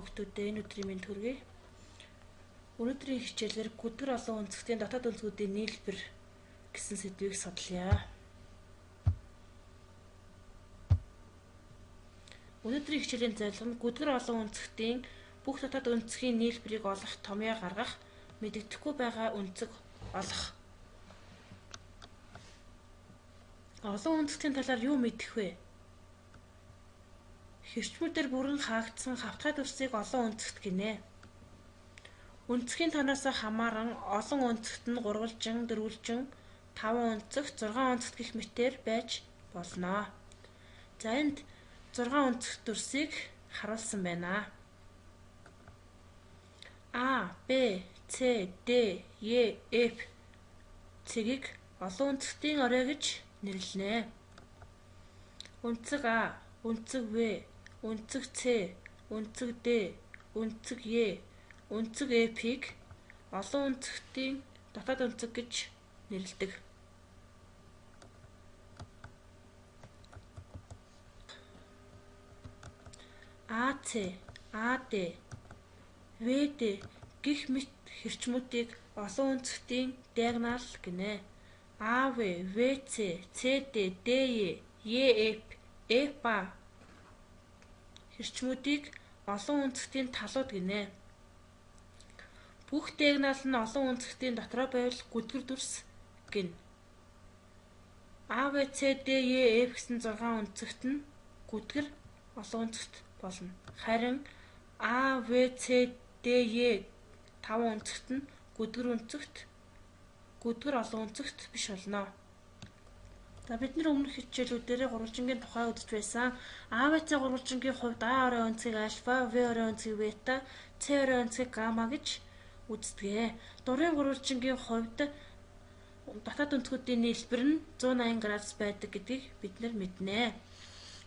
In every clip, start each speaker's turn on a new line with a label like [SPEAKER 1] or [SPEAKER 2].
[SPEAKER 1] Хүүхдүүдээ энэ өдрийн мэнд хүргэе. Өнөөдрийн хичээлээр гүдгэр олон өнцгтийн дотоод өнцгүүдийн нийлбэр гэсэн сэдвийг судлая. Өнөөдрийн хичээлийн зорилго нь гүдгэр олон өнцгтийн бүх дотоод өнцгийн нийлбэрийг олох, томьёо гаргах, мэдэгдэхгүй байгаа өнцөг олох. Олон өнцгтийн талаар юу мэдэх вэ? Хэрчмүүдээр бүрэн хаагдсан хавтгай дүрсийг олон өнцөгт гинэ. Өнцгийн тоноос хамааран олон өнцөгт нь гурвалжин, дөрвөлжин, 5 өнцөгт, 6 өнцөгт гэх мэтээр байж болно. За энд 6 өнцөгт дүрсийг харуулсан байна. А, Б, С, Д, Е, Ф цэгийг олон өнцгтийн орой гэж нэрлэнэ. Өнцөг А, өнцөг В, өнцөг С, өнцөг Д, өнцөг Е, өнцөг Ф-ийг олон өнцгтийн дотоод өнцөг гэж нэрлэдэг. АЦ, АД, ВД гэх мэт хэрчмүүдийг олон өнцгтийн диагонал гинэ. АВ, ВЦ, СД, ДЕ, ЕФ, ФА хэрчмүүдийг олон өнцгтийн талууд гинэ. Бүх диагонал нь олон өнцгтийн дотроо байвал гүдгэр дүрс гинэ. А, В, С, Д, Е, Ф гэсэн 6 өнцгт нь гүдгэр олон өнцгт болно. Харин А, В, С, Д, Е 5 өнцгт нь гүдгэр өнцгт, гүдгэр олон өнцгт биш болно. За бид нар өмнөх хичээлүүдээрээ гурвалжингийн тухай үзэж байсан. А, В, С гурвалжингийн хувьд А орой өнцгийг альфа, В орой өнцгийг бета, С орой өнцгийг гамма гэж үздэг. Дурын гурвалжингийн хувьд дотоод өнцгүүдийн нийлбэр нь 180 градус байдаг гэдгийг бид нар мэднэ.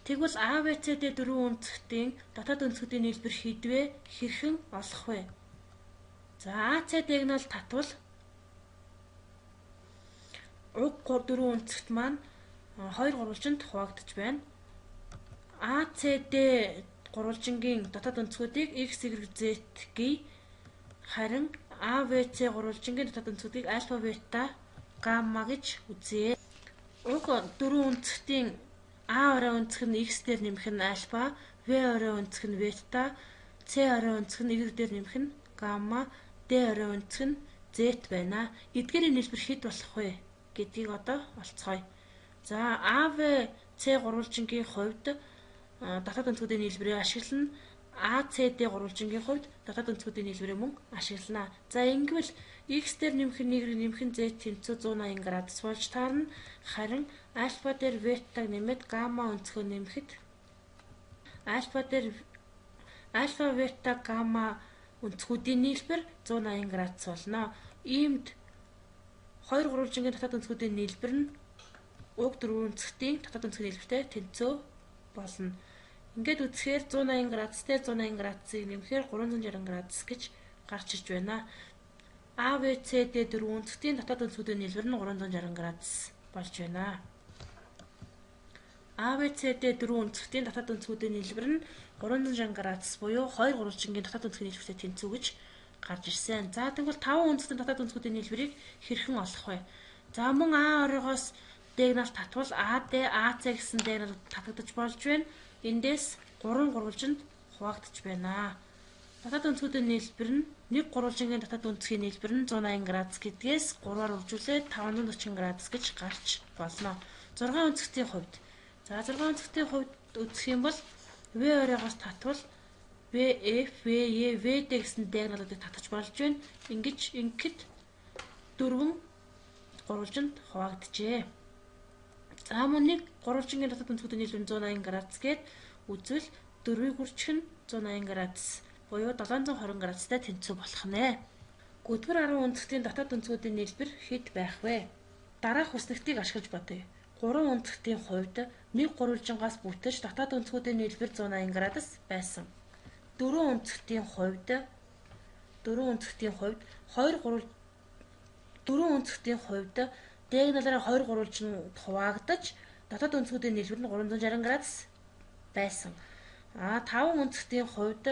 [SPEAKER 1] Тэгвэл А, В, С, Д дөрвөн өнцгтийн дотоод өнцгүүдийн нийлбэр хэд вэ? Хэрхэн олох вэ? За А, С диагонал татвал уг дөрвөн өнцгт маань 2 гурвалжинд хуваагдаж байна. А, С, Д гурвалжингийн дотоод өнцгүүдийг X, Y, Z гэе. Харин А, В, С гурвалжингийн дотоод өнцгүүдийг альфа, бета, гамма гэж үзье. Уг дөрвөн өнцгтийн А орой өнцөг нь X дээр нэмэх нь альфа, В орой өнцөг нь бета, С орой өнцөг нь Y дээр нэмэх нь гамма, Д орой өнцөг нь Z байна. Эдгээрийн нийлбэр хэд болох вэ гэдгийг одоо олцгоё. За А, В, С гурвалжингийн хувьд дотоод өнцгүүдийн нийлбэрийг ашиглана. А, С, Д гурвалжингийн хувьд дотоод өнцгүүдийн нийлбэрийг мөн ашиглана. За ингэвэл X дээр нэмэх нь Y нэмэх нь Z тэнцүү 180 градус болж таарна. Харин альфа дээр бетаг нэмээд гамма өнцгөө нэмэхэд альфа дээр альфа, бета, гамма өнцгүүдийн нийлбэр 180 градус болно. Иймд хоёр гурвалжингийн дотоод өнцгүүдийн нийлбэр нь уг дөрвөн өнцгтийн дотоод өнцгийн нийлбэртэй тэнцүү болно. Ингээд үзэхээр 180 градустай 180 градусыг нэмэхээр 360 градус гэж гарч ирж байна. А, В, С, Д дөрвөн өнцгтийн дотоод өнцгүүдийн нийлбэр нь 360 градус болж байна. А, В, С, Д дөрвөн өнцгтийн дотоод өнцгүүдийн нийлбэр нь 360 градус буюу хоёр гурвалжингийн дотоод өнцгийн нийлбэртэй тэнцүү гэж гарч ирсэн. За тэгвэл 5 өнцгтийн дотоод өнцгүүдийн нийлбэрийг хэрхэн олох вэ? За мөн А оройгоос диагонал татвал АД, АЦ гэсэн диагонал татагдаж болж байна. Эндээс 3 гурвалжинд хуваагдаж байна. Дотоод өнцгүүдийн нийлбэр нь нэг гурвалжингийн дотоод өнцгийн нийлбэр нь 180 градус гэдгээс 3-аар үржүүлээд 540 градус гэж гарч болно. 6 өнцгтийн хувьд. За 6 өнцгтийн хувьд үзэх юм бол В оройгоос татвал В, Ф, В, Е, В, Д гэсэн диагоналуудыг татаж болж байна. Ингэж ингэхэд дөрвөн гурвалжинд хуваагджээ. За мөн нэг гурвалжингийн дотоод өнцгүүдийн нийлбэр 180 градус гээд үзвэл дөрвийг үржих нь 180 градус буюу 720 градустай тэнцүү болох нэ. Гүдгэр 10 өнцгтийн дотоод өнцгүүдийн нийлбэр хэд байх вэ? Дараах хүснэгтийг ашиглаж бодъё. 3 өнцгтийн хувьд нэг гурвалжингаас бүтэж дотоод өнцгүүдийн нийлбэр 180 градус байсан. 4 өнцгтийн хувьд 4 өнцгтийн хувьд 2 3 4 өнцгтийн хувьд диагоналаараа 2 гурвалжинд хуваагдаж дотоод өнцгүүдийн нийлбэр нь 360 градус байсан. А 5 өнцгтийн хувьд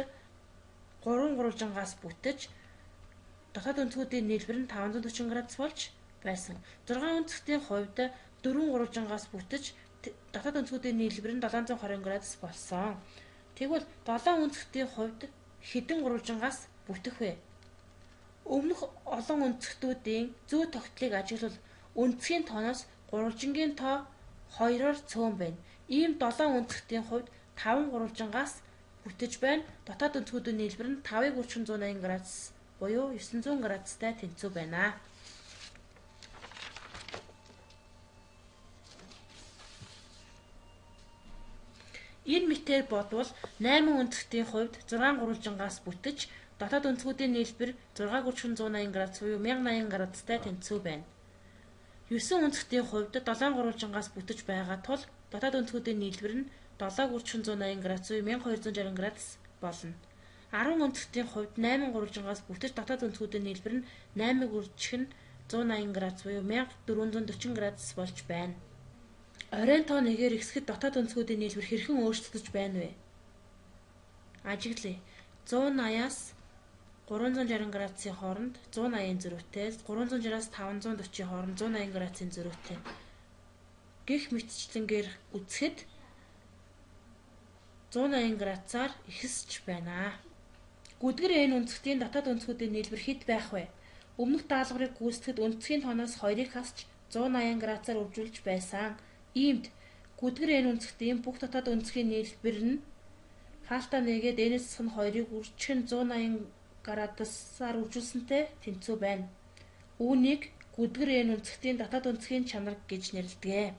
[SPEAKER 1] 3 гурвалжингаас бүтэж дотоод өнцгүүдийн нийлбэр нь 540 градус болж байсан. 6 өнцгтийн хувьд 4 гурвалжингаас бүтэж дотоод өнцгүүдийн нийлбэр нь 720 градус болсон. Тэгвэл 7 өнцгтийн хувьд хэдэн гурвалжингаас бүтэх вэ? Өмнөх олон өнцгтүүдийн зүй тогтлыг ажиглавал өнцгийн тооноос гурвалжингийн тоо 2-оор цөөн байна. Ийм 7 өнцгтийн хувьд 5 гурвалжингаас бүтэж байна. Дотоод өнцгүүдийн нийлбэр нь 5-ыг үржих 180 градус буюу 900 градустай тэнцүү байна. Энэ мэтээр бодвол 8 өнцгтийн хувьд 6 гурвалжингаас бүтэж дотоод өнцгүүдийн нийлбэр 6 үржих 180 градус буюу 1080 градустай тэнцүү байна. 9 өнцгтийн хувьд 7 гурвалжингаас бүтэж байгаа тул дотоод өнцгүүдийн нийлбэр нь 7 үржих 180 градус буюу 1260 градус болно. 10 өнцгтийн хувьд 8 гурвалжингаас бүтэж дотоод өнцгүүдийн нийлбэр нь 8 үржих 180 градус буюу 1440 градус болж байна. Оройн тоо нэгээр ихсэхэд дотоод өнцгүүдийн нийлбэр хэрхэн өөрчлөгдөж байна вэ? Ажиглая. 180-аас 360 градусын хооронд 180-ын зөрүүтэй, 360-аас 540-ийн хооронд 180 градусын зөрүүтэй гэх мэтчлэнгээр үзэхэд 180 градусаар ихсэж байна. Гүдгэр n өнцгтийн дотоод өнцгүүдийн нийлбэр хэд байх вэ? Өмнөх даалгаврыг гүйцэтгэхэд өнцгийн тооноос 2-ыг хасч 180 градусаар үржүүлж байсан. Иймд гүдгэр n өнцгтийн бүх дотоод өнцгийн нийлбэр нь хаалтаа нээгээд n-ээс засах нь 2-ыг үржих нь 180 градусаар үржүүлсэнтэй тэнцүү байна. Үүнийг гүдгэр n өнцгтийн дотоод өнцгийн чанар гэж нэрлэдэг.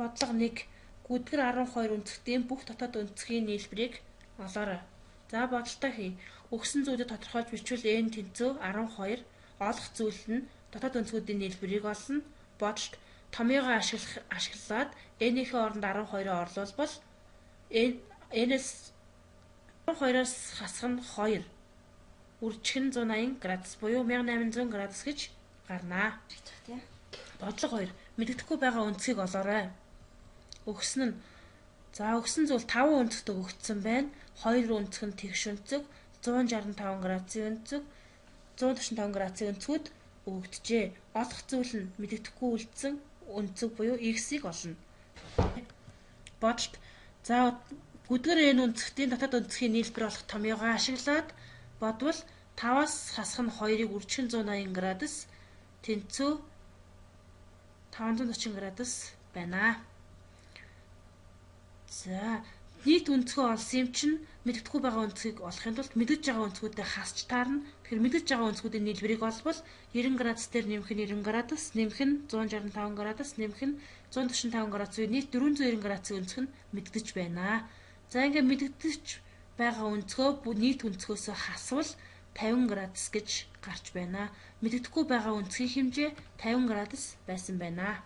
[SPEAKER 1] Бодлого 1. Гүдгэр 12 өнцгтийн бүх дотоод өнцгийн нийлбэрийг олоорой. За, бодолтой хий. Өгсөн зүйлийг тодорхойлж бичвэл n тэнцүү 12, олох зүйл нь дотоод өнцгүүдийн нийлбэрийг олно. Бодолт томьёогоо ашиглаад n-ийнхээ оронд 12-оо орлуулбал n-ээс 12-оос хасах нь 2 үржих нь 180 градус буюу 1800 градус гэж гарна. Бодлого 2. Мэдэгдэхгүй байгаа өнцгийг олоорой. Өгсөн нь за өгсөн зүйл 5 өнцөгт өгөгдсөн байна. 2 өнцөг нь тэгш өнцөг, 165 градусын өнцөг, 145 градусын өнцгүүд өгөгдөжээ. Олох зүйл нь мэдэгдэхгүй үлдсэн өнцөг буюу x-ийг олно. Бодолт за гүдгэр n өнцгтийн дотоод өнцгийн нийлбэр болох томьёогоо ашиглаад бодвол 5-аас хасах нь 2-ыг үржих нь 180 градус тэнцүү 540 градус байна. За, нийт өнцгөө олсон юм чинь мэдэгдэхгүй байгаа өнцгийг олохын тулд мэдэж байгаа өнцгүүдээ хасч таарна. Тэгэхээр мэдэж байгаа өнцгүүдийн нийлбэрийг олбол 90 градус дээр нэмэх нь 90 градус, нэмэх нь 165 градус, нэмэх нь 145 градус буюу нийт 490 градусын өнцөг нь мэдэгдэж байна. За, ингээд мэдэгдэж байгаа өнцгөө нийт өнцгөөсөө хасвал 50 градус гэж гарч байна. Мэдэгдэхгүй байгаа өнцгийн хэмжээ 50 градус байсан байна.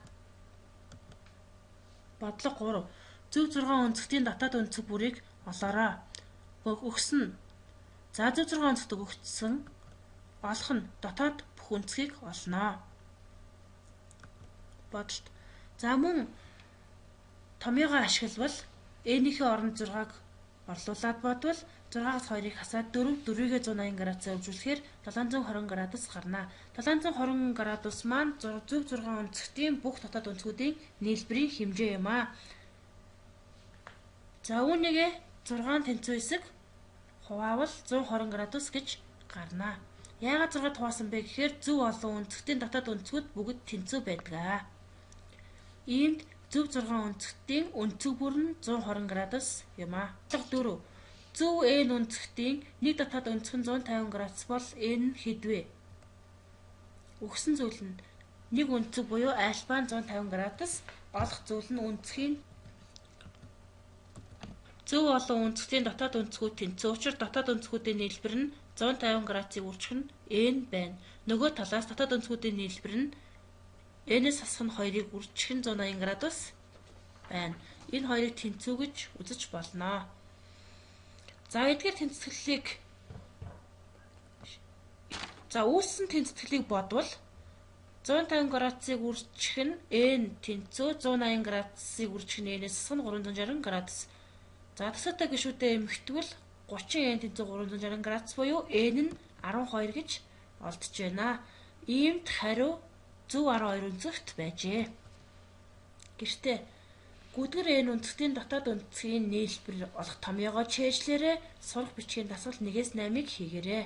[SPEAKER 1] Бодлого 3. Зөв 6 өнцгтийн дотоод өнцөг бүрийг олоорой. Өгсөн. За, зөв 6 өнцөгт өгөгдсөн олох нь дотоод бүх өнцгийг олно. Бодолт. За, мөн томьёогоо ашиглавал n-ийнхээ оронд 6-аг орлуулад бодвол 6-аас 2-ыг хасаад 4, 4-ийг 180 градусаар үржүүлэхээр 720 градус гарна. 720 градус маань зөв 6 өнцгтийн бүх дотоод өнцгүүдийн нийлбэрийн хэмжээ юм аа. За, үүнийгээ 6 тэнцүү хэсэг хуваавал 120 градус гэж гарна. Яагаад 6 хуваасан бэ гэхээр зөв олон өнцгтийн дотоод өнцгүүд бүгд тэнцүү байдаг. Иймд зөв 6 өнцгтийн өнцөг бүр нь 120 градус юм аа. 4. Зөв n өнцгтийн нэг дотоод өнцөг нь 150 градус бол n хэд вэ? Өгсөн зүйл нь нэг өнцөг буюу альфа нь 150 градус, олох зүйл нь өнцгийн зөв олон өнцгтийн дотоод өнцгүүд тэнцүү учраас дотоод өнцгүүдийн нийлбэр нь 150 градусыг үржих нь n байна. Нөгөө талаас дотоод өнцгүүдийн нийлбэр нь n-ээс хасах нь 2-ыг үржих нь 180 градус байна. Энэ хоёрыг тэнцүү гэж үзэж болно. За, эдгээр тэнцэтгэлийг за үүссэн тэнцэтгэлийг бодвол 150 градусыг үржих нь n тэнцүү 180 градусыг үржих нь n-ээс хасах нь 360 градус. За, тасаатай гишүүдээ эмхтвэл 30 n тэнцүү 360 градус буюу n нь 12 гэж олдож байна. Иймд хариу зөв 12 өнцөгт байжээ. Гэртээ гүдгэр n өнцгтийн дотоод өнцгийн нийлбэр олох томьёогоо чэйжлээрээ сурах бичгийн дасгал 1-ээс 8-ыг хийгээрэй.